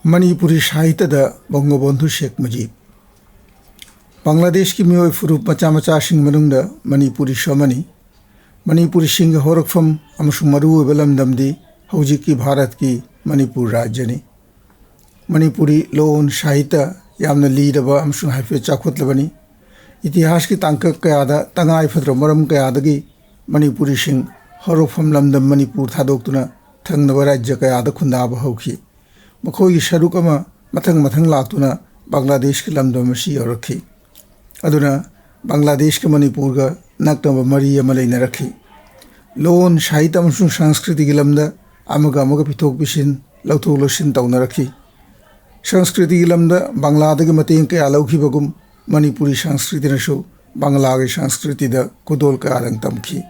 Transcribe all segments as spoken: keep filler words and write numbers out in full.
ꯃꯅꯤꯄꯨꯔꯤ ꯁꯥꯍꯤꯇ꯭ꯌꯗ ꯕꯪꯒꯕꯟꯙꯨ ꯁꯦꯈ ꯃꯨꯖꯤꯕ꯫ ꯕꯪꯒ꯭ꯂꯥꯗꯦꯁꯀꯤ ꯃꯤꯑꯣꯏ ꯐꯨꯔꯨꯞ ꯃꯆꯥ ꯃꯆꯥꯁꯤꯡ ꯃꯅꯨꯡꯗ ꯃꯅꯤꯄꯨꯔꯤꯁꯨ ꯑꯃꯅꯤ꯫ ꯃꯅꯤꯄꯨꯔꯤꯁꯤꯡꯒꯤ ꯍꯧꯔꯛꯐꯝ ꯑꯃꯁꯨꯡ ꯃꯔꯨꯑꯣꯏꯕ ꯂꯝꯗꯝꯗꯤ ꯍꯧꯖꯤꯛꯀꯤ ꯚꯥꯔꯠꯀꯤ ꯃꯅꯤꯄꯨꯔ ꯔꯥꯖ꯭ꯌꯅꯤ꯫ ꯃꯅꯤꯄꯨꯔꯤ ꯂꯣꯟ ꯁꯥꯍꯤꯇ꯭ꯌ ꯌꯥꯝꯅ ꯂꯤꯔꯕ ꯑꯃꯁꯨꯡ ꯍꯥꯏꯐꯦꯠ ꯆꯥꯎꯈꯠꯂꯕꯅꯤ꯫ ꯏꯇꯤꯍꯥꯁꯀꯤ ꯇꯥꯡꯀꯛ ꯀꯌꯥꯗ ꯇꯉꯥꯏ ꯐꯗ꯭ꯔꯕ ꯃꯔꯝ ꯀꯌꯥꯗꯒꯤ ꯃꯅꯤꯄꯨꯔꯤꯁꯤꯡ ꯍꯧꯔꯛꯐꯝ ꯂꯝꯗꯝ ꯃꯅꯤꯄꯨꯔ ꯊꯥꯗꯣꯛꯇꯨꯅ ꯊꯪꯅꯕ ꯔꯥꯖ꯭ꯌ ꯀꯌꯥꯗ ꯈꯨꯟꯗꯥꯕ ꯍꯧꯈꯤ꯫ ꯃꯈꯣꯏꯒꯤ ꯁꯔꯨꯛ ꯑꯃ ꯃꯊꯪ ꯃꯊꯪ ꯂꯥꯛꯇꯨꯅ ꯕꯪꯒ꯭ꯂꯥꯗꯦꯁꯀꯤ ꯂꯝꯗꯝ ꯑꯁꯤ ꯌꯧꯔꯛꯈꯤ꯫ ꯑꯗꯨꯅ ꯕꯪꯒ꯭ꯂꯥꯗꯦꯁꯀ ꯃꯅꯤꯄꯨꯔꯒ ꯅꯛꯅꯕ ꯃꯔꯤ ꯑꯃ ꯂꯩꯅꯔꯛꯈꯤ꯫ ꯂꯣꯟ, ꯁꯥꯍꯤꯇ꯭ꯌ ꯑꯃꯁꯨꯡ ꯁꯪꯁꯀ꯭ꯔꯤꯇꯤꯒꯤ ꯂꯝꯗ ꯑꯃꯒ ꯑꯃꯒ ꯄꯤꯊꯣꯛ ꯄꯤꯁꯤꯟ, ꯂꯧꯊꯣꯛ ꯂꯧꯁꯤꯟ ꯇꯧꯅꯔꯛꯈꯤ꯫ ꯁꯪꯁꯀ꯭ꯔꯤꯇꯤꯒꯤ ꯂꯝꯗ ꯕꯪꯒ꯭ꯂꯥꯗꯒꯤ ꯃꯇꯦꯡ ꯀꯌꯥ ꯂꯧꯈꯤꯕꯒꯨꯝ, ꯃꯅꯤꯄꯨꯔꯤ ꯁꯪꯁꯀ꯭ꯔꯤꯇꯤꯅꯁꯨ ꯕꯪꯒ꯭ꯂꯥꯒꯤ ꯁꯪꯁꯀ꯭ꯔꯤꯇꯤꯗ ꯈꯨꯗꯣꯜ ꯀꯌꯥꯗꯪ ꯇꯝꯈꯤ꯫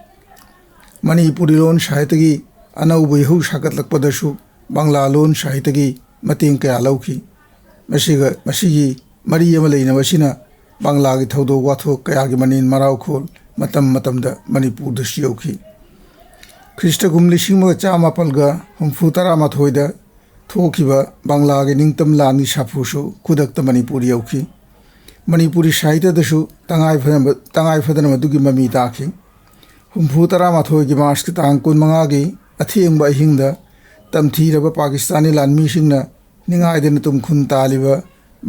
ꯃꯅꯤꯄꯨꯔꯤ ꯂꯣꯟ ꯁꯥꯍꯤꯇ꯭ꯌꯒꯤ ꯑꯅꯧꯕ ꯏꯍꯧ ꯁꯥꯒꯠꯂꯛꯄꯗꯁꯨ ꯕꯪꯒ꯭ꯂꯥ ꯂꯣꯟ ꯁꯥꯍꯤꯇ꯭ꯌꯒꯤ ꯃꯇꯦꯡ ꯀꯌꯥ ꯂꯧꯈꯤ꯫ ꯃꯁꯤꯒ, ꯃꯁꯤꯒꯤ ꯃꯔꯤ ꯑꯃ ꯂꯩꯅꯕꯁꯤꯅ ꯕꯪꯒ꯭ꯂꯥꯒꯤ ꯊꯧꯗꯣꯛ ꯋꯥꯊꯣꯛ ꯀꯌꯥꯒꯤ ꯃꯅꯤꯟ ꯃꯔꯥꯎꯈꯣꯜ ꯃꯇꯝ ꯃꯇꯝꯗ ꯃꯅꯤꯄꯨꯔꯗꯁꯨ ꯌꯧꯈꯤ꯫ ꯈ꯭ꯔꯤꯁꯇ ꯀꯨꯝ ꯂꯤꯁꯤꯡ ꯑꯃꯒ ꯆꯥꯃꯥꯄꯜꯒ ꯍꯨꯝꯐꯨ ꯇꯔꯥꯃꯥꯊꯣꯏꯗ ꯊꯣꯛꯈꯤꯕ ꯕꯪꯒ꯭ꯂꯥꯒꯤ ꯅꯤꯡꯇꯝ ꯂꯥꯟꯒꯤ ꯁꯥꯐꯨꯁꯨ ꯈꯨꯗꯛꯇ ꯃꯅꯤꯄꯨꯔ ꯌꯧꯈꯤ꯫ ꯃꯅꯤꯄꯨꯔꯤ ꯁꯥꯍꯤꯇ꯭ꯌꯗꯁꯨ ꯇꯉꯥꯏ ꯐꯗꯅ, ꯇꯉꯥꯏ ꯐꯗꯅ ꯃꯗꯨꯒꯤ ꯃꯃꯤ ꯇꯥꯈꯤ꯫ ꯍꯨꯝꯐꯨ ꯇꯔꯥꯃꯥꯊꯣꯏꯒꯤ ꯃꯥꯔꯆꯀꯤ ꯇꯥꯡ ꯀꯨꯟꯃꯉꯥꯒꯤ ꯑꯊꯦꯡꯕ ꯑꯍꯤꯡꯗ ꯇꯝꯊꯤꯔꯕ ꯄꯥꯀꯤꯁꯇꯥꯅꯤ ꯂꯥꯟꯃꯤꯁꯤꯡꯅ ꯅꯤꯡꯉꯥꯏꯗꯅ ꯇꯨꯝꯈꯨꯟ ꯇꯥꯜꯂꯤꯕ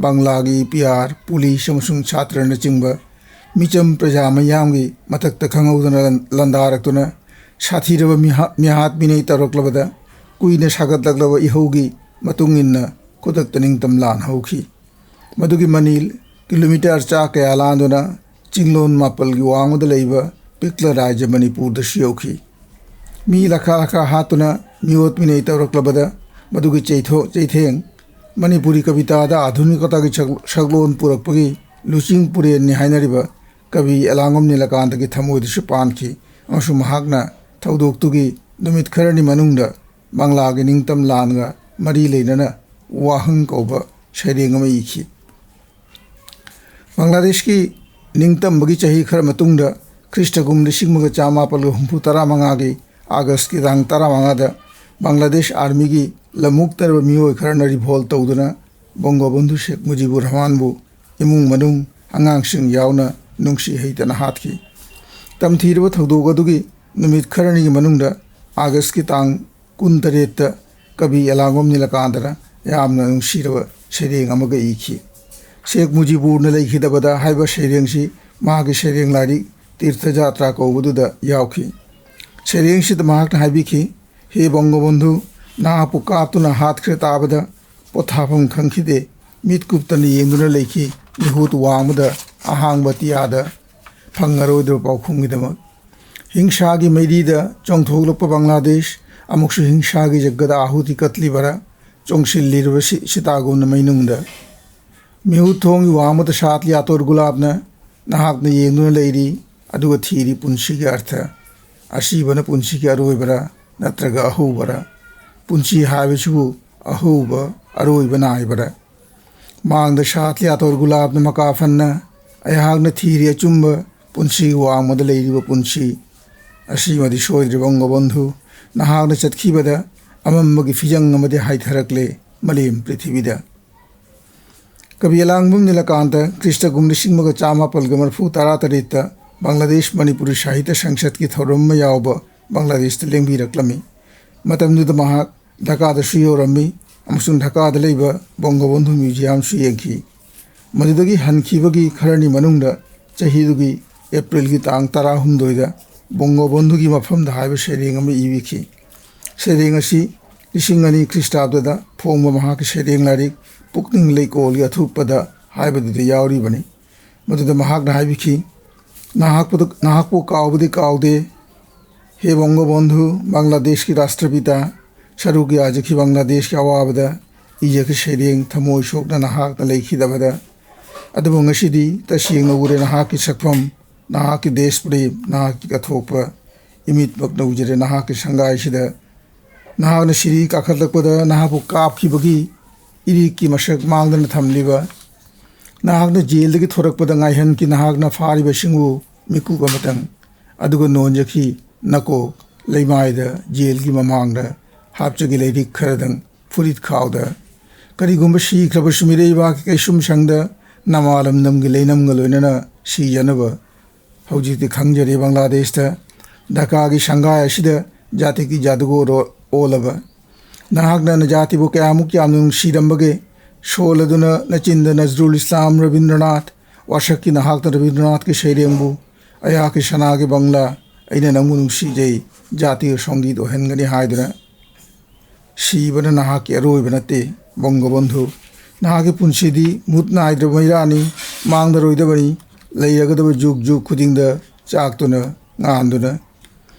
ꯕꯪꯒ꯭ꯂꯥꯒꯤ ꯄꯤ ꯑꯥꯔ, ꯄꯨꯂꯤꯁ ꯑꯃꯁꯨꯡ ꯁꯥꯇ꯭ꯔꯅꯆꯤꯡꯕ ꯃꯤꯆꯝ ꯄ꯭ꯔꯖꯥ ꯃꯤꯌꯥꯝꯒꯤ ꯃꯊꯛꯇ ꯈꯪꯍꯧꯗꯅ ꯂꯥꯟꯗꯥꯔꯛꯇꯨꯅ ꯁꯥꯊꯤꯔꯕ ꯃꯤꯍꯥ-, ꯃꯤꯍꯥꯠ ꯃꯤꯅꯩ ꯇꯧꯔꯛꯂꯕꯗ ꯀꯨꯏꯅ ꯁꯥꯒꯠꯂꯛꯂꯕ ꯏꯍꯧꯒꯤ ꯃꯇꯨꯡ ꯏꯟꯅ ꯈꯨꯗꯛꯇ ꯅꯤꯡꯇꯝ ꯂꯥꯟ ꯍꯧꯈꯤ꯫ ꯃꯗꯨꯒꯤ ꯃꯅꯤꯜ ꯀꯤꯂꯣꯃꯤꯇꯔ ꯆꯥ ꯀꯌꯥ ꯂꯥꯟꯗꯨꯅ ꯆꯤꯡꯂꯣꯟ ꯃꯥꯄꯜꯒꯤ ꯋꯥꯡꯃꯗ ꯂꯩꯕ ꯄꯤꯛꯂ ꯔꯥꯖ꯭ꯌ ꯃꯅꯤꯄꯨꯔꯗꯁꯨ ꯌꯧꯈꯤ꯫ ꯃꯤ ꯂꯥꯈ ꯂꯥꯈ ꯍꯥꯠꯇꯨꯅ ꯃꯤꯑꯣꯠ ꯃꯤꯅꯩ ꯇꯧꯔꯛꯂꯕꯗ ꯃꯗꯨꯒꯤ ꯆꯩꯊꯣ-, ꯆꯩꯊꯦꯡ ꯃꯅꯤꯄꯨꯔꯤ ꯀꯕꯤꯇꯥꯗ ꯑꯥꯙꯨꯅꯤꯀꯇꯥꯒꯤ ꯁꯛ-, ꯁꯛꯂꯣꯟ ꯄꯨꯔꯛꯄꯒꯤ ꯂꯨꯆꯤꯡ ꯄꯨꯔꯦꯟꯅꯤ ꯍꯥꯏꯅꯔꯤꯕ ꯀꯕꯤ ꯑꯦꯂꯥꯡꯕꯝ ꯅꯤꯂꯀꯥꯟꯇꯒꯤ ꯊꯃꯣꯏꯗꯁꯨ ꯄꯥꯟꯈꯤ ꯑꯃꯁꯨꯡ ꯃꯍꯥꯛꯅ ꯊꯧꯗꯣꯛꯇꯨꯒꯤ ꯅꯨꯃꯤꯠ ꯈꯔꯅꯤ ꯃꯅꯨꯡꯗ ꯕꯪꯒ꯭ꯂꯥꯒꯤ ꯅꯤꯡꯇꯝ ꯂꯥꯟꯒ ꯃꯔꯤ ꯂꯩꯅꯅ ꯋꯥꯍꯪ ꯀꯧꯕ ꯁꯩꯔꯦꯡ ꯑꯃ ꯏꯈꯤ꯫ ꯕꯪꯒ꯭ꯂꯥꯗꯦꯁꯀꯤ ꯅꯤꯡꯇꯝꯕꯒꯤ ꯆꯍꯤ ꯈꯔ ꯃꯇꯨꯡꯗ, ꯈ꯭ꯔꯤꯁꯇ ꯀꯨꯝ ꯂꯤꯁꯤꯡ ꯑꯃꯒ ꯆꯥꯃꯥꯄꯜꯒ ꯍꯨꯝꯐꯨ ꯇꯔꯥꯃꯉꯥꯒꯤ ꯑꯥꯒꯁꯀꯤ ꯇꯥꯡ ꯇꯔꯥꯃꯉꯥꯗ ꯕꯪꯒ꯭ꯂꯥꯗꯦꯁ ꯑꯥꯔꯃꯤꯒꯤ ꯂꯝꯃꯨꯛꯇꯔꯕ ꯃꯤꯑꯣꯏ ꯈꯔꯅ ꯔꯤꯚꯣꯜ ꯇꯧꯗꯨꯅ ꯕꯣꯡꯒꯣꯕꯟꯙꯨ ꯁꯦꯈ ꯃꯨꯖꯤꯕꯨꯔ ꯔꯍꯃꯥꯟꯕꯨ ꯏꯃꯨꯡ ꯃꯅꯨꯡ, ꯑꯉꯥꯡꯁꯤꯡ ꯌꯥꯎꯅ ꯅꯨꯡꯁꯤ ꯍꯩꯇꯅ ꯍꯥꯠꯈꯤ꯫ ꯇꯝꯊꯤꯔꯕ ꯊꯧꯗꯣꯛ ꯑꯗꯨꯒꯤ ꯅꯨꯃꯤꯠ ꯈꯔꯅꯤꯒꯤ ꯃꯅꯨꯡꯗ, ꯑꯥꯒꯁꯀꯤ ꯇꯥꯡ ꯀꯨꯟꯇꯔꯦꯠꯇ, ꯀꯕꯤ ꯑꯦꯂꯥꯡꯕꯝ ꯅꯤꯂꯀꯥꯟꯇꯅ ꯌꯥꯝꯅ ꯅꯨꯡꯁꯤꯔꯕ ꯁꯩꯔꯦꯡ ꯑꯃꯒ ꯏꯈꯤ꯫ ꯁꯦꯈ ꯃꯨꯖꯤꯕꯨꯔꯅ ꯂꯩꯈꯤꯗꯕꯗ ꯍꯥꯏꯕ ꯁꯩꯔꯦꯡꯁꯤ ꯃꯍꯥꯛꯀꯤ ꯁꯩꯔꯦꯡ ꯂꯥꯏꯔꯤꯛ ꯇꯤꯔꯊ ꯖꯥꯇ꯭ꯔꯥ ꯀꯧꯕꯗꯨꯗ ꯌꯥꯎꯈꯤ꯫ ꯁꯩꯔꯦꯡꯁꯤꯗ ꯃꯍꯥꯛꯅ ꯍꯥꯏꯕꯤꯈꯤ, "ꯍꯦ ꯕꯣꯡꯒꯣꯕꯟꯙꯨ, ꯅꯍꯥꯛꯄꯨ ꯀꯥꯞꯇꯨꯅ ꯍꯥꯠꯈ꯭ꯔꯦ ꯇꯥꯕꯗ ꯄꯣꯊꯥꯐꯝ ꯈꯪꯈꯤꯗꯦ꯫ ꯃꯤꯠ ꯀꯨꯞꯇꯅ ꯌꯦꯡꯗꯨꯅ ꯂꯩꯈꯤ, ꯃꯤꯍꯨꯠ ꯋꯥꯡꯃꯗ ꯑꯍꯥꯡꯕ ꯑꯇꯤꯌꯥꯗ ꯐꯪꯉꯔꯣꯏꯗꯕ ꯄꯥꯎꯈꯨꯝꯒꯤꯗꯃꯛ꯫ ꯍꯤꯡꯁꯥꯒꯤ ꯃꯩꯔꯤꯗ ꯆꯣꯡꯊꯣꯛꯂꯛꯄ ꯕꯪꯒ꯭ꯂꯥꯗꯦꯁ, ꯑꯃꯨꯛꯁꯨ ꯍꯤꯡꯁꯥꯒꯤ ꯖꯒꯗ ꯑꯥꯍꯨꯇꯤ ꯀꯠꯂꯤꯕꯔꯥ, ꯆꯣꯡꯁꯤꯜꯂꯤꯔꯕ ꯁꯤ-, ꯁꯤꯇꯥꯒꯨꯝꯅ ꯃꯩꯅꯨꯡꯗ꯫ ꯃꯤꯍꯨꯠ ꯊꯣꯡꯒꯤ ꯋꯥꯡꯃꯗ ꯁꯥꯠꯂꯤ ꯑꯇꯣꯔ ꯒꯨꯂꯥꯞꯅ ꯅꯍꯥꯛꯅ ꯌꯦꯡꯗꯨꯅ ꯂꯩꯔꯤ, ꯑꯗꯨꯒ ꯊꯤꯔꯤ ꯄꯨꯟꯁꯤꯒꯤ ꯑꯔꯊ꯫ ꯑꯁꯤꯕꯅ ꯄꯨꯟꯁꯤꯒꯤ ꯑꯔꯣꯏꯕꯔꯥ, ꯅꯠꯇ꯭ꯔꯒ ꯑꯍꯧꯕꯔꯥ? ꯄꯨꯟꯁꯤ ꯍꯥꯏꯕꯁꯤꯕꯨ ꯑꯍꯧꯕ, ꯑꯔꯣꯏꯕ ꯅꯥꯏꯕꯔꯥ?" ꯃꯥꯡꯗ ꯁꯥꯠꯂꯤ ꯑꯇꯣꯔ ꯒꯨꯂꯥꯞꯅ ꯃꯀꯥ ꯐꯟꯅ ꯑꯩꯍꯥꯛꯅ ꯊꯤꯔꯤ ꯑꯆꯨꯝꯕ ꯄꯨꯟꯁꯤꯒꯤ ꯋꯥꯡꯃꯗ ꯂꯩꯔꯤꯕ ꯄꯨꯟꯁꯤ꯫ ꯑꯁꯤꯃꯗꯤ ꯁꯣꯏꯗ꯭ꯔꯦ ꯕꯪꯒꯣꯕꯟꯙꯨ, ꯅꯍꯥꯛꯅ ꯆꯠꯈꯤꯕꯗ ꯑꯃꯝꯕꯒꯤ ꯐꯤꯖꯪ ꯑꯃꯗꯤ ꯍꯥꯏꯊꯔꯛꯂꯦ ꯃꯥꯂꯦꯝ ꯄ꯭ꯔꯤꯊꯤꯕꯤꯗ꯫ ꯀꯕꯤ ꯑꯦꯂꯥꯡꯕꯝ ꯅꯤꯂꯀꯥꯟꯇ ꯈ꯭ꯔꯤꯁꯇ ꯀꯨꯝ ꯂꯤꯁꯤꯡ ꯑꯃꯒ ꯆꯥꯃꯥꯄꯜꯒ ꯃꯔꯤꯐꯨ ꯇꯔꯥ ꯇꯔꯦꯠꯇ ꯕꯪꯒ꯭ꯂꯥꯗꯦꯁ ꯃꯅꯤꯄꯨꯔꯤ ꯁꯥꯍꯤꯇ꯭ꯌ ꯁꯪꯁꯠꯀꯤ ꯊꯧꯔꯝ ꯑꯃ ꯌꯥꯎꯕ ꯕꯪꯒ꯭ꯂꯥꯗꯦꯁꯇ ꯂꯦꯡꯕꯤꯔꯛꯂꯝꯃꯤ꯫ ꯃꯇꯝꯗꯨꯗ ꯃꯍꯥꯛ ꯙꯥꯀꯥꯗꯁꯨ ꯌꯧꯔꯝꯃꯤ ꯑꯃꯁꯨꯡ ꯙꯥꯀꯥꯗ ꯂꯩꯕ ꯕꯣꯡꯒꯣꯕꯟꯙꯨ ꯃ꯭ꯌꯨꯖꯤꯌꯝꯁꯨ ꯌꯦꯡꯈꯤ꯫ ꯃꯗꯨꯗꯒꯤ ꯍꯟꯈꯤꯕꯒꯤ ꯈꯔꯅꯤ ꯃꯅꯨꯡꯗ ꯆꯍꯤꯗꯨꯒꯤ ꯑꯦꯄ꯭ꯔꯤꯜꯒꯤ ꯇꯥꯡ ꯇꯔꯥꯍꯨꯝꯗꯣꯏꯗ ꯕꯣꯡꯒꯣꯕꯟꯙꯨꯒꯤ ꯃꯐꯝꯗ ꯍꯥꯏꯕ ꯁꯩꯔꯦꯡ ꯑꯃ ꯏꯕꯤꯈꯤ꯫ ꯁꯩꯔꯦꯡ ꯑꯁꯤ ꯂꯤꯁꯤꯡ ꯑꯅꯤ ꯈ꯭ꯔꯤꯁꯇꯥꯕꯗꯗ ꯐꯣꯡꯕ ꯃꯍꯥꯛꯀꯤ ꯁꯩꯔꯦꯡ ꯂꯥꯏꯔꯤꯛ ꯄꯨꯛꯅꯤꯡ ꯂꯩꯀꯣꯜꯒꯤ ꯑꯊꯨꯞꯄꯗ ꯍꯥꯏꯕꯗꯨꯗ ꯌꯥꯎꯔꯤꯕꯅꯤ꯫ ꯃꯗꯨꯗ ꯃꯍꯥꯛꯅ ꯍꯥꯏꯕꯤꯈꯤ, "ꯅꯍꯥꯛꯄꯨ, ꯅꯍꯥꯛꯄꯨ ꯀꯥꯎꯕꯗꯤ ꯀꯥꯎꯗꯦ, ꯍꯦ ꯕꯣꯡꯒꯣꯕꯟꯙꯨ, ꯕꯪꯒ꯭ꯂꯥꯗꯦꯁꯀꯤ ꯔꯥꯁꯇ꯭ꯔꯄꯤꯇꯥ, ꯁꯔꯨꯛ ꯌꯥꯖꯈꯤ ꯕꯪꯒ꯭ꯂꯥꯗꯦꯁꯀꯤ ꯑꯋꯥꯕꯗ ꯏꯖꯈꯤ ꯁꯩꯔꯦꯡ, ꯊꯃꯣꯏ ꯁꯣꯛꯅ ꯅꯍꯥꯛꯅ ꯂꯩꯈꯤꯗꯕꯗ꯫ ꯑꯗꯨꯕꯨ ꯉꯁꯤꯗꯤ ꯇꯁꯦꯡꯅ ꯎꯔꯦ ꯅꯍꯥꯛꯀꯤ ꯁꯛꯐꯝ, ꯅꯍꯥꯛꯀꯤ ꯗꯦꯁ ꯄ꯭ꯔꯦꯝ, ꯅꯍꯥꯛꯀꯤ ꯀꯠꯊꯣꯛꯄ ꯏꯃꯤꯠꯃꯛꯅ ꯎꯖꯔꯦ ꯅꯍꯥꯛꯀꯤ ꯁꯪꯒꯥꯏꯁꯤꯗ꯫ ꯅꯍꯥꯛꯅ ꯁꯤꯔꯤ ꯀꯥꯈꯠꯂꯛꯄꯗ ꯅꯍꯥꯛꯄꯨ ꯀꯥꯞꯈꯤꯕꯒꯤ ꯏꯔꯤꯛꯀꯤ ꯃꯁꯛ ꯃꯥꯡꯗꯅ ꯊꯝꯂꯤꯕ, ꯅꯍꯥꯛꯅ ꯖꯦꯜꯗꯒꯤ ꯊꯣꯔꯛꯄꯗ ꯉꯥꯏꯍꯟꯈꯤ ꯅꯍꯥꯛꯅ ꯐꯥꯔꯤꯕꯁꯤꯡꯕꯨ ꯃꯤꯀꯨꯞ ꯑꯃꯇꯪ, ꯑꯗꯨꯒ ꯅꯣꯟꯖꯈꯤ ꯅꯀꯣꯛ ꯂꯩꯃꯥꯏꯗ ꯖꯦꯜꯒꯤ ꯃꯃꯥꯡꯗ ꯍꯥꯞꯆꯒꯦ ꯂꯥꯏꯔꯤꯛ ꯈꯔꯗꯪ ꯐꯨꯔꯤꯠ ꯈꯥꯎꯗ꯫ ꯀꯔꯤꯒꯨꯝꯕ ꯁꯤꯈ꯭ꯔꯕꯁꯨ ꯃꯤꯔꯩꯕꯥꯛꯀꯤ ꯀꯩꯁꯨꯝ ꯁꯪꯗ ꯅꯃꯥꯂꯝꯗꯝꯒꯤ ꯂꯩꯅꯝꯒ ꯂꯣꯏꯅꯅ ꯁꯤꯖꯅꯕ ꯍꯧꯖꯤꯛꯇꯤ ꯈꯪꯖꯔꯦ ꯕꯪꯒ꯭ꯂꯥꯗꯦꯁꯇ, ꯙꯥꯀꯥꯒꯤ ꯁꯪꯒꯥꯏ ꯑꯁꯤꯗ ꯖꯥꯇꯤꯒꯤ ꯖꯥꯗꯨꯒꯣꯔ ꯑꯣꯜꯂꯕ꯫ ꯅꯍꯥꯛꯅ ꯅꯖꯥꯇꯤꯕꯨ ꯀꯌꯥꯃꯨꯛ ꯌꯥꯝꯅ ꯅꯨꯡꯁꯤꯔꯝꯕꯒꯦ? ꯁꯣꯜꯂꯗꯨꯅ ꯅꯆꯤꯟꯗ ꯅꯖꯔꯨꯜ ꯏꯁꯂꯥꯝ ꯔꯕꯤꯟꯗ꯭ꯔꯅꯥꯊ, ꯋꯥꯁꯛꯀꯤ ꯅꯍꯥꯛꯅ ꯔꯕꯤꯟꯗ꯭ꯔꯅꯥꯊꯀꯤ ꯁꯩꯔꯦꯡꯕꯨ "ꯑꯩꯍꯥꯛꯀꯤ ꯁꯅꯥꯒꯤ ꯕꯪꯒ꯭ꯂꯥ, ꯑꯩꯅ ꯅꯪꯕꯨ ꯅꯨꯡꯁꯤꯖꯩ, ꯖꯥꯇꯤꯒꯤ ꯁꯪꯒꯤꯠ ꯑꯣꯏꯍꯟꯒꯅꯤ" ꯍꯥꯏꯗꯨꯅ ꯁꯤꯕꯅ ꯅꯍꯥꯛꯀꯤ ꯑꯔꯣꯏꯕ ꯅꯠꯇꯦ, ꯕꯪꯒꯕꯟꯙꯨ꯫ ꯅꯍꯥꯛꯀꯤ ꯄꯨꯟꯁꯤꯗꯤ ꯃꯨꯠ ꯅꯥꯏꯗ꯭ꯔꯕ ꯃꯩꯔꯥꯅꯤ, ꯃꯥꯡꯂꯔꯣꯏꯗꯕꯅꯤ꯫ ꯂꯩꯔꯒꯗꯕ ꯖꯨꯒ ꯖꯨꯒ ꯈꯨꯗꯤꯡꯗ ꯆꯥꯛꯇꯨꯅ ꯉꯥꯟꯗꯨꯅ꯫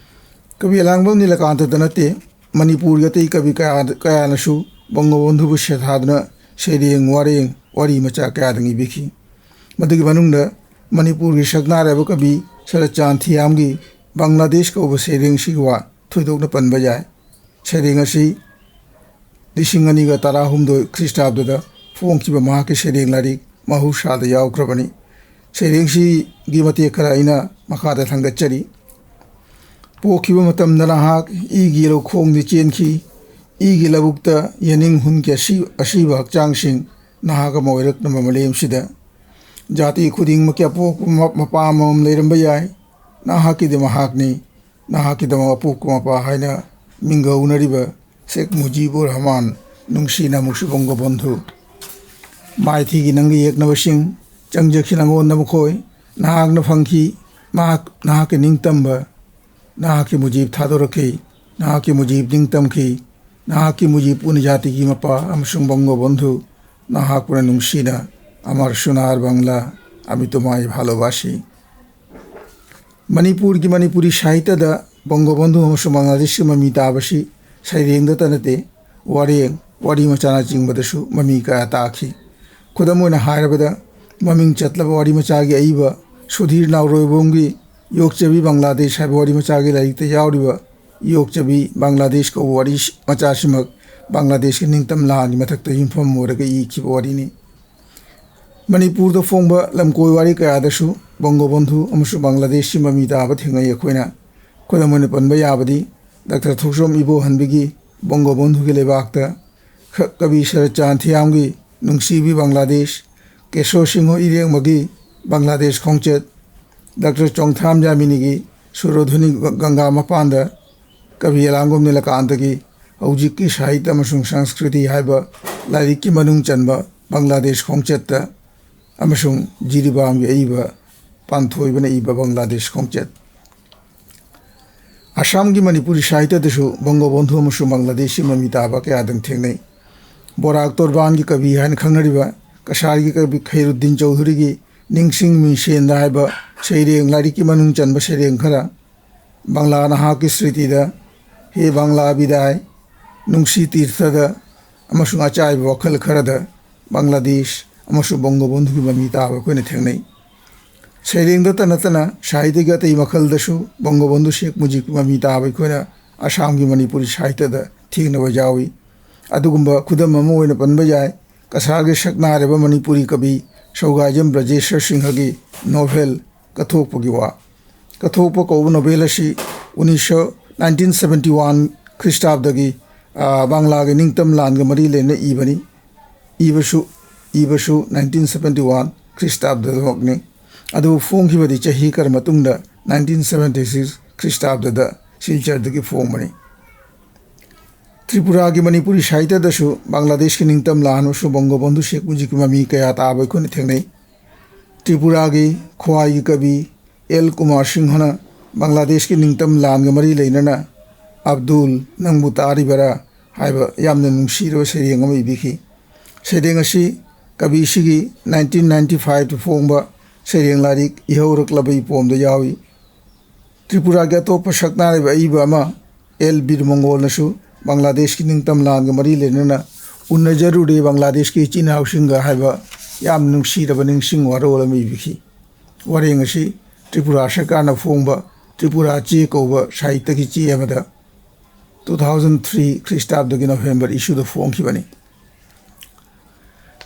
ꯀꯕꯤ ꯑꯂꯥꯡꯕꯝ ꯅꯤꯂꯀꯥꯟꯇꯗ ꯅꯠꯇꯦ, ꯃꯅꯤꯄꯨꯔꯒꯤ ꯑꯇꯩ ꯀꯕꯤ ꯀꯌꯥ, ꯀꯌꯥꯅꯁꯨ ꯕꯪꯒꯕꯟꯙꯨꯕꯨ ꯁꯦꯊꯥꯗꯨꯅ ꯁꯩꯔꯦꯡ, ꯋꯥꯔꯦꯡ, ꯋꯥꯔꯤ ꯃꯆꯥ ꯀꯌꯥꯗꯪ ꯏꯕꯤꯈꯤ꯫ ꯃꯗꯨꯒꯤ ꯃꯅꯨꯡꯗ ꯃꯅꯤꯄꯨꯔꯒꯤ ꯁꯛꯅꯥꯏꯔꯕ ꯀꯕꯤ ꯁꯔꯠꯆꯥꯟ ꯊꯤꯌꯥꯝꯒꯤ ꯕꯪꯒ꯭ꯂꯥꯗꯦꯁ ꯀꯧꯕ ꯁꯩꯔꯦꯡꯁꯤꯒꯤ ꯋꯥ ꯊꯣꯏꯗꯣꯛꯅ ꯄꯟꯕ ꯌꯥꯏ꯫ ꯁꯩꯔꯦꯡ ꯑꯁꯤ ꯂꯤꯁꯤꯡ ꯑꯅꯤꯒ ꯇꯔꯥꯍꯨꯝꯗꯣꯏ ꯈ꯭ꯔꯤꯁꯇꯥꯕꯗ ꯐꯣꯡꯈꯤꯕ ꯃꯍꯥꯛꯀꯤ ꯁꯩꯔꯦꯡ ꯂꯥꯏꯔꯤꯛ ꯃꯍꯧꯁꯥꯗ ꯌꯥꯎꯈ꯭ꯔꯕꯅꯤ꯫ ꯁꯩꯔꯦꯡꯁꯤꯒꯤ ꯃꯇꯦꯛ ꯈꯔ ꯑꯩꯅ ꯃꯈꯥꯗ ꯊꯥꯡꯒꯠꯆꯔꯤ꯫ ꯄꯣꯛꯈꯤꯕ ꯃꯇꯝꯗ ꯅꯍꯥꯛ ꯏꯒꯤ ꯂꯧꯈꯣꯡꯗ ꯆꯦꯟꯈꯤ꯫ ꯏꯒꯤ ꯂꯧꯕꯨꯛꯇ ꯌꯦꯅꯤꯡ ꯍꯨꯟꯒꯤ ꯑꯁꯤ-, ꯑꯁꯤꯕ ꯍꯛꯆꯥꯡꯁꯤꯡ ꯅꯍꯥꯛ ꯑꯃ ꯑꯣꯏꯔꯛꯅꯕ ꯃꯥꯂꯦꯝꯁꯤꯗ꯫ ꯖꯥꯇꯤ ꯈꯨꯗꯤꯡꯃꯛꯀꯤ ꯑꯄꯣꯛꯄ ꯃ-, ꯃꯄꯥ ꯑꯃꯃꯝ ꯂꯩꯔꯝꯕ ꯌꯥꯏ꯫ ꯅꯍꯥꯛꯀꯤꯗꯤ ꯃꯍꯥꯛꯅꯤ꯫ ꯅꯍꯥꯛꯀꯤꯗꯃꯛ ꯑꯄꯣꯛꯄ ꯃꯄꯥ ꯍꯥꯏꯅ ꯃꯤꯡꯒꯧꯅꯔꯤꯕ ꯁꯦꯈ ꯃꯨꯖꯤꯕꯨꯔ ꯔꯍꯃꯥꯟ, ꯅꯨꯡꯁꯤꯅ ꯑꯃꯨꯛꯁꯨ ꯕꯪꯒꯕꯟꯙꯨ꯫ ꯃꯥꯏꯊꯤꯒꯤ ꯅꯪꯒꯤ ꯌꯦꯛꯅꯕꯁꯤꯡ ꯆꯪꯖꯈꯤ ꯅꯪꯉꯣꯟꯗ ꯃꯈꯣꯏ꯫ ꯅꯍꯥꯛꯅ ꯐꯪꯈꯤ꯫ ꯃꯍꯥꯛ ꯅꯍꯥꯛꯀꯤ ꯅꯤꯡꯇꯝꯕ, ꯅꯍꯥꯛꯀꯤ ꯃꯨꯖꯤꯕ ꯊꯥꯗꯣꯔꯛꯈꯤ꯫ ꯅꯍꯥꯛꯀꯤ ꯃꯨꯖꯤꯕ ꯅꯤꯡꯇꯝꯈꯤ꯫ ꯅꯍꯥꯛꯀꯤ ꯃꯨꯖꯤꯕ ꯄꯨꯟꯅ ꯖꯥꯇꯤꯒꯤ ꯃꯄꯥ ꯑꯃꯁꯨꯡ ꯕꯪꯒꯕꯟꯙꯨ, ꯅꯍꯥꯛꯄꯨꯅ ꯅꯨꯡꯁꯤꯅ ꯑꯃꯔ ꯁꯨꯅꯥꯔ ꯕꯪꯒ꯭ꯂꯥ, ꯑꯃꯤ ꯇꯨꯃꯥꯏ ꯚꯥꯂꯣꯕꯥꯁꯤ꯫ ꯃꯅꯤꯄꯨꯔꯒꯤ, ꯃꯅꯤꯄꯨꯔꯤ ꯁꯥꯍꯤꯇ꯭ꯌꯗ ꯕꯪꯒꯕꯟꯙꯨ ꯑꯃꯁꯨꯡ ꯕꯪꯒ꯭ꯂꯥꯗꯦꯁꯀꯤ ꯃꯃꯤ ꯇꯥꯕꯁꯤ ꯁꯩꯔꯦꯡꯗꯇ ꯅꯠꯇꯦ, ꯋꯥꯔꯦꯡ, ꯋꯥꯔꯤ ꯃꯆꯥꯅꯆꯤꯡꯕꯗꯁꯨ ꯃꯃꯤ ꯀꯌꯥ ꯇꯥꯈꯤ꯫ ꯈꯨꯗꯝ ꯑꯣꯏꯅ ꯍꯥꯏꯔꯕꯗ, ꯃꯃꯤꯡ ꯆꯠꯂꯕ ꯋꯥꯔꯤ ꯃꯆꯥꯒꯤ ꯑꯏꯕ ꯁꯨꯙꯤꯔ ꯅꯥꯎꯔꯣꯏꯕꯝꯒꯤ ꯌꯣꯛꯆꯕꯤ ꯕꯪꯒ꯭ꯂꯥꯗꯦꯁ ꯍꯥꯏꯕ ꯋꯥꯔꯤ ꯃꯆꯥꯒꯤ ꯂꯥꯏꯔꯤꯛꯇ ꯌꯥꯎꯔꯤꯕ ꯌꯣꯛꯆꯕꯤ ꯕꯪꯒ꯭ꯂꯥꯗꯦꯁ ꯀꯧꯕ ꯋꯥꯔꯤ ꯃꯆꯥꯁꯤꯃꯛ ꯕꯪꯒ꯭ꯂꯥꯗꯦꯁꯀꯤ ꯅꯤꯡꯇꯝ ꯂꯥꯟꯒꯤ ꯃꯊꯛꯇ ꯌꯨꯝꯐꯝ ꯑꯣꯏꯔꯒ ꯏꯈꯤꯕ ꯋꯥꯔꯤꯅꯤ꯫ ꯃꯅꯤꯄꯨꯔꯗ ꯐꯣꯡꯕ ꯂꯝꯀꯣꯏ ꯋꯥꯔꯤ ꯀꯌꯥꯗꯁꯨ ꯕꯪꯒꯕꯟꯙꯨ ꯑꯃꯁꯨꯡ ꯕꯪꯒ꯭ꯂꯥꯗꯦꯁꯀꯤ ꯃꯃꯤ ꯇꯥꯕ ꯊꯦꯡꯅꯩ ꯑꯩꯈꯣꯏꯅ꯫ ꯈꯨꯗꯝ ꯑꯣꯏꯅ ꯄꯟꯕ ꯌꯥꯕꯗꯤ ꯗꯥꯛꯇꯔ ꯊꯣꯛꯆꯣꯝ ꯏꯕꯣꯍꯟꯕꯤꯒꯤ ꯕꯪꯒꯣꯕꯟꯙꯨꯒꯤ ꯂꯩꯕꯥꯛꯇ ꯈ-, ꯀꯕꯤ ꯁꯔꯠꯆꯥꯟ ꯊꯤꯌꯥꯝꯒꯤ ꯅꯨꯡꯁꯤꯕꯤ ꯕꯪꯒ꯭ꯂꯥꯗꯦꯁ, ꯀꯦꯁꯣ ꯁꯤꯡꯍ ꯏꯔꯦꯡꯕꯒꯤ ꯕꯪꯒ꯭ꯂꯥꯗꯦꯁ ꯈꯣꯡꯆꯠ, ꯗꯥꯛꯇꯔ ꯆꯣꯡꯊ꯭ꯔꯥꯝ ꯌꯥꯃꯤꯅꯤꯒꯤ ꯁꯨꯔꯣꯙꯨꯅꯤ ꯒ-, ꯒꯪꯒꯥ ꯃꯄꯥꯟꯗ ꯀꯕꯤ ꯑꯦꯂꯥꯡꯒꯣꯝ ꯅꯤꯂꯀꯥꯟꯇꯒꯤ ꯍꯧꯖꯤꯛꯀꯤ ꯁꯥꯍꯤꯇ꯭ꯌ ꯑꯃꯁꯨꯡ ꯁꯪꯁꯀ꯭ꯔꯤꯇꯤ ꯍꯥꯏꯕ ꯂꯥꯏꯔꯤꯛꯀꯤ ꯃꯅꯨꯡ ꯆꯟꯕ ꯕꯪꯒ꯭ꯂꯥꯗꯦꯁ ꯈꯣꯡꯆꯠꯇ ꯑꯃꯁꯨꯡ ꯖꯤꯔꯤꯕꯥꯝꯒꯤ ꯑꯏꯕ ꯄꯥꯟꯊꯣꯏꯕꯅ ꯏꯕ ꯕꯪꯒ꯭ꯂꯥꯗꯦꯁ ꯈꯣꯡꯆꯠ꯫ ꯑꯁꯥꯝꯒꯤ ꯃꯅꯤꯄꯨꯔꯤ ꯁꯥꯍꯤꯇ꯭ꯌꯗꯁꯨ ꯕꯪꯒꯣꯕꯟꯙꯨ ꯑꯃꯁꯨꯡ ꯕꯪꯒ꯭ꯂꯥꯗꯦꯁꯀꯤ ꯃꯃꯤ ꯇꯥꯕ ꯀꯌꯥꯗꯪ ꯊꯦꯡꯅꯩ꯫ ꯕꯣꯔꯥꯛ ꯇꯣꯔꯕꯥꯟꯒꯤ ꯀꯕꯤ ꯍꯥꯏꯅ ꯈꯪꯅꯔꯤꯕ ꯀꯁꯥꯔꯒꯤ ꯀꯕꯤ ꯈꯩꯔꯨꯗꯤꯟ ꯆꯧꯙꯨꯔꯤꯒꯤ ꯅꯤꯡꯁꯤꯡ ꯃꯤꯡꯁꯦꯟꯗ ꯍꯥꯏꯕ ꯁꯩꯔꯦꯡ ꯂꯥꯏꯔꯤꯛꯀꯤ ꯃꯅꯨꯡ ꯆꯟꯕ ꯁꯩꯔꯦꯡ ꯈꯔ, ꯕꯪꯒ꯭ꯂꯥ ꯅꯍꯥꯛꯀꯤ ꯁ꯭ꯔꯤꯇꯤꯗ, ꯍꯦ ꯕꯪꯒ꯭ꯂꯥ ꯕꯤꯗꯥꯏ, ꯅꯨꯡꯁꯤ ꯇꯤꯔꯊꯗ ꯑꯃꯁꯨꯡ ꯑꯆꯥꯏꯕ ꯋꯥꯈꯜ ꯈꯔꯗ ꯕꯪꯒ꯭ꯂꯥꯗꯦꯁ ꯑꯃꯁꯨꯡ ꯕꯪꯒꯣꯕꯟꯙꯨꯒꯤ ꯃꯃꯤ ꯇꯥꯕ ꯑꯩꯈꯣꯏꯅ ꯊꯦꯡꯅꯩ꯫ ꯁꯩꯔꯦꯡꯗꯇ ꯅꯠꯇꯅ ꯁꯥꯍꯤꯇ꯭ꯌꯒꯤ ꯑꯇꯩ ꯃꯈꯜꯗꯁꯨ ꯕꯪꯒꯣꯕꯟꯙꯨ ꯁꯦꯈ ꯃꯨꯖꯤꯕꯀꯤ ꯃꯃꯤ ꯇꯥꯕ ꯑꯩꯈꯣꯏꯅ ꯑꯁꯥꯝꯒꯤ ꯃꯅꯤꯄꯨꯔꯤ ꯁꯥꯍꯤꯇ꯭ꯌꯗ ꯊꯦꯡꯅꯕ ꯌꯥꯎꯏ꯫ ꯑꯗꯨꯒꯨꯝꯕ ꯈꯨꯗꯝ ꯑꯃ ꯑꯣꯏꯅ ꯄꯟꯕ ꯌꯥꯏ, ꯀꯁꯥꯔꯒꯤ ꯁꯛꯅꯥꯏꯔꯕ ꯃꯅꯤꯄꯨꯔꯤ ꯀꯕꯤ ꯁꯧꯒꯥꯏꯖꯝ ꯕ꯭ꯔꯖꯦꯁ꯭ꯋꯔ ꯁꯤꯡꯍꯒꯤ ꯅꯣꯚꯦꯜ ꯀꯠꯊꯣꯛꯄꯒꯤ ꯋꯥ꯫ ꯀꯠꯊꯣꯛꯄ ꯀꯧꯕ ꯅꯣꯚꯦꯜ ꯑꯁꯤ ꯎꯅꯤꯁ ꯁꯣ, ꯅꯥꯏꯟꯇꯤꯟ ꯁꯕꯦꯟꯇꯤ ꯋꯥꯟ ꯈ꯭ꯔꯤꯁꯇꯥꯕꯗꯒꯤ, ꯑ, ꯕꯪꯒ꯭ꯂꯥꯒꯤ ꯅꯤꯡꯇꯝ ꯂꯥꯟꯒ ꯃꯔꯤ ꯂꯩꯅꯅ ꯏꯕꯅꯤ꯫ ꯏꯕꯁꯨ, ꯏꯕꯁꯨ ꯅꯥꯏꯟꯇꯤꯟ ꯁꯕꯦꯟꯇꯤ ꯋꯥꯟ ꯈ꯭ꯔꯤꯁꯇꯥꯕꯗꯃꯛꯅꯤ꯫ ꯑꯗꯨꯕꯨ ꯐꯣꯡꯈꯤꯕꯗꯤ ꯆꯍꯤ ꯈꯔ ꯃꯇꯨꯡꯗ ꯅꯥꯏꯟꯇꯤꯟ ꯁꯕꯦꯟꯇꯤ ꯁꯤꯛꯁ ꯈ꯭ꯔꯤꯁꯇꯥꯕꯗ ꯁꯤꯜꯆꯔꯗꯒꯤ ꯐꯣꯡꯕꯅꯤ꯫ ꯇ꯭ꯔꯤꯄꯨꯔꯥꯒꯤ ꯃꯅꯤꯄꯨꯔꯤ ꯁꯥꯍꯤꯇ꯭ꯌꯗꯁꯨ ꯕꯪꯒ꯭ꯂꯥꯗꯦꯁꯀꯤ ꯅꯤꯡꯇꯝ ꯂꯥꯟ ꯑꯃꯁꯨꯡ ꯕꯪꯒꯣꯕꯟꯙꯨ ꯁꯦꯈ ꯃꯨꯖꯤꯕꯀꯤ ꯃꯃꯤ ꯀꯌꯥ ꯇꯥꯕ ꯑꯩꯈꯣꯏꯅ ꯊꯦꯡꯅꯩ꯫ ꯇ꯭ꯔꯤꯄꯨꯔꯥꯒꯤ ꯈ꯭ꯋꯥꯏꯒꯤ ꯀꯕꯤ ꯑꯦꯜ ꯀꯨꯃꯥꯔ ꯁꯤꯡꯍꯅ ꯕꯪꯒ꯭ꯂꯥꯗꯦꯁꯀꯤ ꯅꯤꯡꯇꯝ ꯂꯥꯟꯒ ꯃꯔꯤ ꯂꯩꯅꯅ "ꯑꯕꯗꯨꯜ, ꯅꯪꯕꯨ ꯇꯥꯔꯤꯕꯔꯥ?" ꯍꯥꯏꯕ ꯌꯥꯝꯅ ꯅꯨꯡꯁꯤꯔꯕ ꯁꯩꯔꯦꯡ ꯑꯃ ꯏꯕꯤꯈꯤ꯫ ꯁꯩꯔꯦꯡ ꯑꯁꯤ ꯀꯕꯤꯁꯤꯒꯤ ꯅꯥꯏꯟꯇꯤꯟ ꯅꯥꯏꯟꯇꯤ ꯐꯥꯏꯚꯇ ꯐꯣꯡꯕ ꯁꯩꯔꯦꯡ ꯂꯥꯏꯔꯤꯛ ꯏꯍꯧꯔꯛꯂꯕ ꯏꯄꯣꯝꯗ ꯌꯥꯎꯏ꯫ ꯇ꯭ꯔꯤꯄꯨꯔꯥꯒꯤ ꯑꯇꯣꯞꯄ ꯁꯛꯅꯥꯏꯔꯕ ꯑꯏꯕ ꯑꯃ ꯑꯦꯜ ꯕꯤꯔ ꯃꯪꯒꯣꯜꯅꯁꯨ ꯕꯪꯒ꯭ꯂꯥꯗꯦꯁꯀꯤ ꯅꯤꯡꯇꯝ ꯂꯥꯟꯒ ꯃꯔꯤ ꯂꯩꯅꯅ "ꯎꯅꯖꯔꯨꯔꯦ ꯕꯪꯒ꯭ꯂꯥꯗꯦꯁꯀꯤ ꯏꯆꯤꯟ ꯏꯅꯥꯎꯁꯤꯡꯒ" ꯍꯥꯏꯕ ꯌꯥꯝ ꯅꯨꯡꯁꯤꯔꯕ ꯅꯤꯡꯁꯤꯡ ꯋꯥꯔꯣꯜ ꯑꯃ ꯏꯕꯤꯈꯤ꯫ ꯋꯥꯔꯦꯡ ꯑꯁꯤ ꯇ꯭ꯔꯤꯄꯨꯔꯥ ꯁꯔꯀꯥꯔꯅ ꯐꯣꯡꯕ ꯇ꯭ꯔꯤꯄꯨꯔꯥ ꯆꯦ ꯀꯧꯕ ꯁꯥꯍꯤꯇ꯭ꯌꯒꯤ ꯆꯦ ꯑꯃꯗ ꯇꯨ ꯊꯥꯎꯖꯟ ꯊ꯭ꯔꯤ ꯈ꯭ꯔꯤꯁꯇꯥꯕꯗꯒꯤ ꯅꯣꯚꯦꯝꯕꯔ ꯏꯁꯨꯗ ꯐꯣꯡꯈꯤꯕꯅꯤ꯫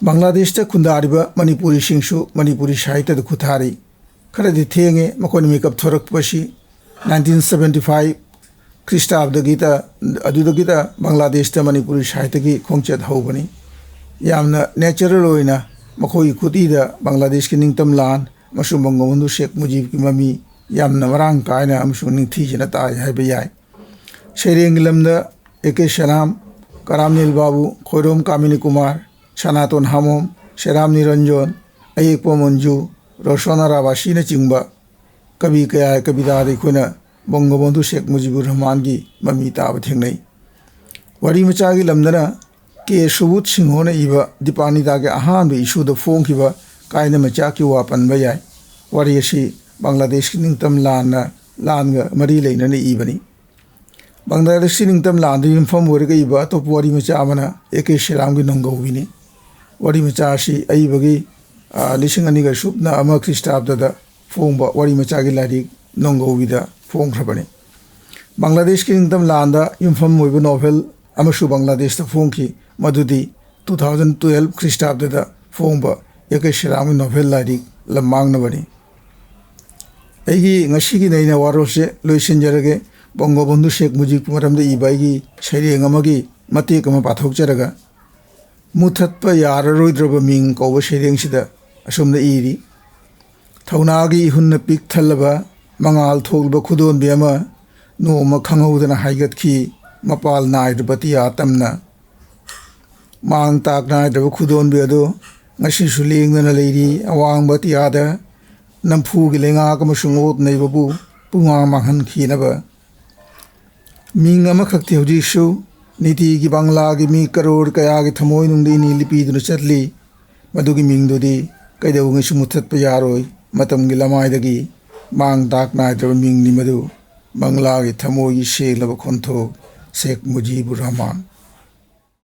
ꯕꯪꯒ꯭ꯂꯥꯗꯦꯁꯇ ꯈꯨꯟꯗꯥꯔꯤꯕ ꯃꯅꯤꯄꯨꯔꯤꯁꯤꯡꯁꯨ ꯃꯅꯤꯄꯨꯔꯤ ꯁꯥꯍꯤꯇ꯭ꯌꯗ ꯈꯨꯠꯊꯥꯔꯤ꯫ ꯈꯔꯗꯤ ꯊꯦꯡꯉꯦ ꯃꯈꯣꯏꯅ ꯃꯤꯀꯞ ꯊꯣꯔꯛꯄꯁꯤ꯫ ꯅꯥꯏꯟꯇꯤꯟ ꯁꯕꯦꯟꯇꯤ ꯐꯥꯏꯚ ꯈ꯭ꯔꯤꯁꯇꯥꯕꯗꯒꯤꯇ ꯑꯗꯨꯗꯒꯤꯇ ꯕꯪꯒ꯭ꯂꯥꯗꯦꯁꯇ ꯃꯅꯤꯄꯨꯔꯤ ꯁꯥꯍꯤꯇ꯭ꯌꯒꯤ ꯈꯣꯡꯆꯠ ꯍꯧꯕꯅꯤ꯫ ꯌꯥꯝꯅ natural ꯑꯣꯏꯅ ꯃꯈꯣꯏꯒꯤ ꯈꯨꯠꯏꯗ ꯕꯪꯒ꯭ꯂꯥꯗꯦꯁꯀꯤ ꯅꯤꯡꯇꯝ ꯂꯥꯟ ꯑꯃꯁꯨꯡ ꯕꯪꯒꯕꯟꯙꯨ ꯁꯦꯈ ꯃꯨꯖꯤꯕꯀꯤ ꯃꯃꯤ ꯌꯥꯝꯅ ꯃꯔꯥꯡ ꯀꯥꯏꯅ ꯑꯃꯁꯨꯡ ꯅꯤꯡꯊꯤꯖꯅ ꯇꯥꯏ ꯍꯥꯏꯕ ꯌꯥꯏ꯫ ꯁꯩꯔꯦꯡꯒꯤ ꯂꯝꯗ ꯑꯦ ꯀꯦ ꯁꯦꯂꯥꯝ, ꯀꯔꯥꯝꯅꯤꯜ ꯕꯥꯕꯨ, ꯈꯣꯏꯔꯣꯝ ꯀꯥꯃꯤꯅꯤ ꯀꯨꯃꯥꯔ, ꯁꯅꯥꯇꯣꯟ ꯍꯥꯃꯣꯝ, ꯁꯦꯔꯥꯝ ꯅꯤꯔꯟꯖꯣꯟ, ꯑꯌꯦꯛꯄ ꯃꯟꯖꯨ, ꯔꯣꯁꯣꯅꯥ ꯔꯥꯕꯥꯁꯤꯅꯆꯤꯡꯕ ꯀꯕꯤ ꯀꯌꯥꯒꯤ ꯀꯕꯤꯇꯥꯗ ꯑꯩꯈꯣꯏꯅ ꯕꯪꯒꯕꯟꯙꯨ ꯁꯦꯈ ꯃꯨꯖꯤꯕꯨꯔ ꯔꯍꯃꯥꯟꯒꯤ ꯃꯃꯤ ꯇꯥꯕ ꯊꯦꯡꯅꯩ꯫ ꯋꯥꯔꯤ ꯃꯆꯥꯒꯤ ꯂꯝꯗꯅ ꯀꯦ ꯁꯨꯕꯨꯠ ꯁꯤꯡꯍꯣꯅ ꯏꯕ ꯗꯤꯄꯥꯅꯤꯗꯥꯒꯤ ꯑꯍꯥꯟꯕ ꯏꯁꯨꯗ ꯐꯣꯡꯈꯤꯕ ꯀꯥꯏꯅ ꯃꯆꯥꯛꯀꯤ ꯋꯥ ꯄꯟꯕ ꯌꯥꯏ꯫ ꯋꯥꯔꯤ ꯑꯁꯤ ꯕꯪꯒ꯭ꯂꯥꯗꯦꯁꯀꯤ ꯅꯤꯡꯇꯝ ꯂꯥꯟꯅ, ꯂꯥꯟꯒ ꯃꯔꯤ ꯂꯩꯅꯅ ꯏꯕꯅꯤ꯫ ꯕꯪꯒ꯭ꯂꯥꯗꯦꯁꯀꯤ ꯅꯤꯡꯇꯝ ꯂꯥꯟꯗ ꯌꯨꯝꯐꯝ ꯑꯣꯏꯔꯒ ꯏꯕ ꯑꯇꯣꯞꯄ ꯋꯥꯔꯤ ꯃꯆꯥ ꯑꯃꯅ ꯑꯦ ꯀꯦ ꯁꯦꯂꯥꯝꯒꯤ ꯅꯣꯡꯒꯧꯕꯤꯅꯤ꯫ ꯋꯥꯔꯤ ꯃꯆꯥ ꯑꯁꯤ ꯑꯏꯕꯒꯤ, ꯑ, ꯂꯤꯁꯤꯡ ꯑꯅꯤꯒ ꯁꯨꯞꯅ ꯑꯃ ꯈ꯭ꯔꯤꯁꯇꯥꯕꯗꯗ ꯐꯣꯡꯕ ꯋꯥꯔꯤ ꯃꯆꯥꯒꯤ ꯂꯥꯏꯔꯤꯛ ꯅꯣꯡꯒꯧꯕꯤꯗ ꯐꯣꯡꯈ꯭ꯔꯕꯅꯤ꯫ ꯕꯪꯒ꯭ꯂꯥꯗꯦꯁꯀꯤ ꯅꯤꯡꯇꯝ ꯂꯥꯟꯗ ꯌꯨꯝꯐꯝ ꯑꯣꯏꯕ ꯅꯣꯚꯦꯜ ꯑꯃꯁꯨ ꯕꯪꯒ꯭ꯂꯥꯗꯦꯁꯇ ꯐꯣꯡꯈꯤ, ꯃꯗꯨꯗꯤ two thousand twelve ꯈ꯭ꯔꯤꯁꯇꯥꯕꯗ ꯐꯣꯡꯕ ꯑꯦ ꯀꯦ ꯁꯦꯂꯥꯝꯒꯤ ꯅꯣꯚꯦꯜ ꯂꯥꯏꯔꯤꯛ ꯂꯝꯃꯥꯡꯅꯕꯅꯤ꯫ ꯑꯩꯒꯤ ꯉꯁꯤꯒꯤ ꯅꯩꯅ ꯋꯥꯔꯣꯜꯁꯦ ꯂꯣꯏꯁꯤꯟꯖꯔꯒꯦ꯫ ꯕꯪꯒꯣꯕꯟꯙꯨ ꯁꯦꯈ ꯃꯨꯖꯤꯕꯀꯤ ꯃꯔꯝꯗ ꯏꯕ ꯑꯩꯒꯤ ꯁꯩꯔꯦꯡ ꯑꯃꯒꯤ ꯃꯇꯦꯛ ꯑꯃ ꯄꯥꯊꯣꯛꯆꯔꯒ, "ꯃꯨꯊꯠꯄ ꯌꯥꯔꯔꯣꯏꯗ꯭ꯔꯕ ꯃꯤꯡ" ꯀꯧꯕ ꯁꯩꯔꯦꯡꯁꯤꯗ ꯑꯁꯨꯝꯅ ꯏꯔꯤ: ꯊꯧꯅꯥꯒꯤ ꯏꯍꯨꯟꯅ ꯄꯤꯛ ꯊꯜꯂꯕ, ꯃꯉꯥꯜ ꯊꯣꯛꯂꯕ ꯈꯨꯗꯣꯟꯕꯤ ꯑꯃ ꯅꯣꯡꯃ ꯈꯪꯍꯧꯗꯅ ꯍꯥꯏꯒꯠꯈꯤ, ꯃꯄꯥꯜ ꯅꯥꯏꯗ꯭ꯔꯕ ꯑꯇꯤꯌꯥ ꯇꯝꯅ꯫ ꯃꯥꯡ ꯇꯥꯛ ꯅꯥꯏꯗ꯭ꯔꯕ ꯈꯨꯗꯣꯟꯕꯤ ꯑꯗꯨ ꯉꯁꯤꯁꯨ ꯂꯦꯡꯗꯅ ꯂꯩꯔꯤ ꯑꯋꯥꯡꯕ ꯑꯇꯤꯌꯥꯗ, ꯅꯝꯐꯨꯒꯤ ꯂꯩꯉꯥꯛ ꯑꯃꯁꯨꯡ ꯑꯣꯠ ꯅꯩꯕꯕꯨ ꯄꯨꯡꯃꯥꯡ ꯃꯥꯡꯍꯟꯈꯤꯅꯕ꯫ ꯃꯤꯡ ꯑꯃꯈꯛꯇꯤ ꯍꯧꯖꯤꯛꯁꯨ ꯅꯤꯇꯤꯒꯤ ꯕꯪꯂꯥꯒꯤ ꯃꯤ ꯀꯔꯣꯔ ꯀꯌꯥꯒꯤ ꯊꯃꯣꯏꯅꯨꯡꯗ ꯏꯅꯤꯜ ꯂꯤꯄꯤꯗꯨꯅ ꯆꯠꯂꯤ꯫ ꯃꯗꯨꯒꯤ ꯃꯤꯡꯗꯨꯗꯤ ꯀꯩꯗꯧꯉꯩꯁꯨ ꯃꯨꯊꯠꯄ ꯌꯥꯔꯣꯏ꯫ ꯃꯇꯝꯒꯤ ꯂꯃꯥꯏꯗꯒꯤ ꯃꯥꯡ ꯇꯥꯛ ꯅꯥꯏꯗ꯭ꯔꯕ ꯃꯤꯡꯅꯤ ꯃꯗꯨ꯫ ꯕꯪꯂꯥꯒꯤ ꯊꯃꯣꯏꯒꯤ ꯁꯦꯡꯂꯕ ꯈꯣꯟꯊꯣꯛ, ꯁꯦꯈ ꯃꯨꯖꯤꯕꯨꯔ ꯔꯍꯃꯥꯟ꯫